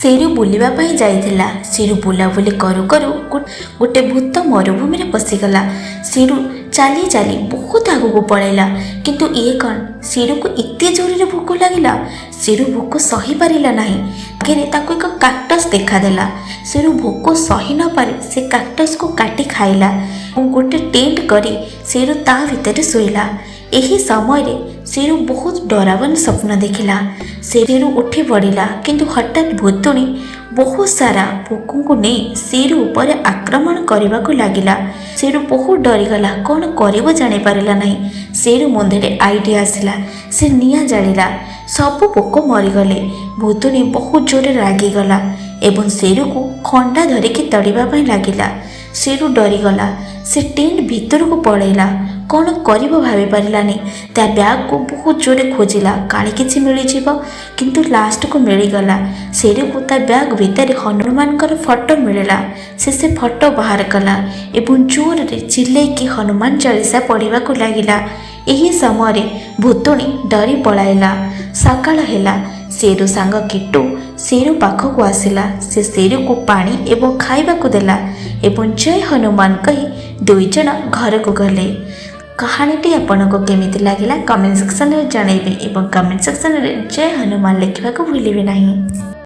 ସିରୁ ବୁଲିବା ପାଇଁ ଯାଇଥିଲା। ସିରୁ ବୁଲାବୁଲି କରୁ କରୁ ଗୋଟେ ଭୂତ ମରୁଭୂମିରେ ପଶିଗଲା। ସିରୁ ଚାଲି ଚାଲି ବହୁତ ଆଗକୁ ପଳେଇଲା। କିନ୍ତୁ ଇଏ କ'ଣ? ସିରୁକୁ ଏତେ ଜୋରରେ ଭୋକ ଲାଗିଲା। ସିରୁ ଭୋକ ସହିପାରିଲା ନାହିଁ। ଆଗରେ ତାକୁ ଏକ କାକ୍ଟସ୍ ଦେଖାଦେଲା। ସିରୁ ଭୋକ ସହି ନପାରି ସେ କାକ୍ଟସ୍କୁ କାଟି ଖାଇଲା ଏବଂ ଗୋଟେ ଟେଣ୍ଟ କରି ସିରୁ ତା ଭିତରେ ଶୋଇଲା। ଏହି ସମୟରେ ସିରୁ ବହୁତ ଡରାବନ ସ୍ୱପ୍ନ ଦେଖିଲା। ସିରୁ ଉଠି ପଡ଼ିଲା, କିନ୍ତୁ ହଠାତ୍ ଭୂତୁଣୀ ବହୁତ ସାରା ପୋକଙ୍କୁ ନେଇ ସିରୁ ଉପରେ ଆକ୍ରମଣ କରିବାକୁ ଲାଗିଲା। ସିରୁ ବହୁତ ଡରିଗଲା। କ'ଣ କରିବ ଜାଣିପାରିଲା ନାହିଁ। ସିରୁ ମୁଣ୍ଡରେ ଆଇଡ଼ିଆ ଆସିଲା। ସେ ନିଆଁ ଜାଳିଲା। ସବୁ ପୋକ ମରିଗଲେ। ଭୂତୁଣୀ ବହୁତ ଜୋରରେ ରାଗିଗଲା ଏବଂ ସିରୁକୁ ଖଣ୍ଡା ଧରିକି ତଡ଼ିବା ପାଇଁ ଲାଗିଲା। ସିରୁ ଡରିଗଲା। ସେ ଟେଣ୍ଟ ଭିତରକୁ ପଳେଇଲା। କ'ଣ କରିବ ଭାବିପାରିଲାନି। ତା ବ୍ୟାଗକୁ ବହୁତ ଜୋରରେ ଖୋଜିଲା, କାଳେ କିଛି ମିଳିଯିବ। କିନ୍ତୁ ଲାଷ୍ଟକୁ ମିଳିଗଲା। ସିରୁକୁ ତା ବ୍ୟାଗ ଭିତରେ ହନୁମାନଙ୍କର ଫଟୋ ମିଳିଲା। ସେ ସେ ଫଟୋ ବାହାର କଲା ଏବଂ ଜୋରରେ ଚିଲେଇକି ହନୁମାନ ଚାଳିଶା ପଢ଼ିବାକୁ ଲାଗିଲା। ଏହି ସମୟରେ ଭୂତୁଣୀ ଡରି ପଳାଇଲା। ସକାଳ ହେଲା। ସିରୁ ସାଙ୍ଗ କିଟୁ ସିରୁ ପାଖକୁ ଆସିଲା। ସେ ସିରୁକୁ ପାଣି ଏବଂ ଖାଇବାକୁ ଦେଲା ଏବଂ ଜୟ ହନୁମାନ କହି 2 ଜଣ ଘରକୁ ଗଲେ। କାହାଣୀଟି ଆପଣଙ୍କୁ କେମିତି ଲାଗିଲା, କମେଣ୍ଟ ସେକ୍ସନରେ ଜଣାଇବେ ଏବଂ କମେଣ୍ଟ ସେକ୍ସନରେ ଜୟ ହନୁମାନ ଲେଖିବାକୁ ଭୁଲିବେ ନାହିଁ।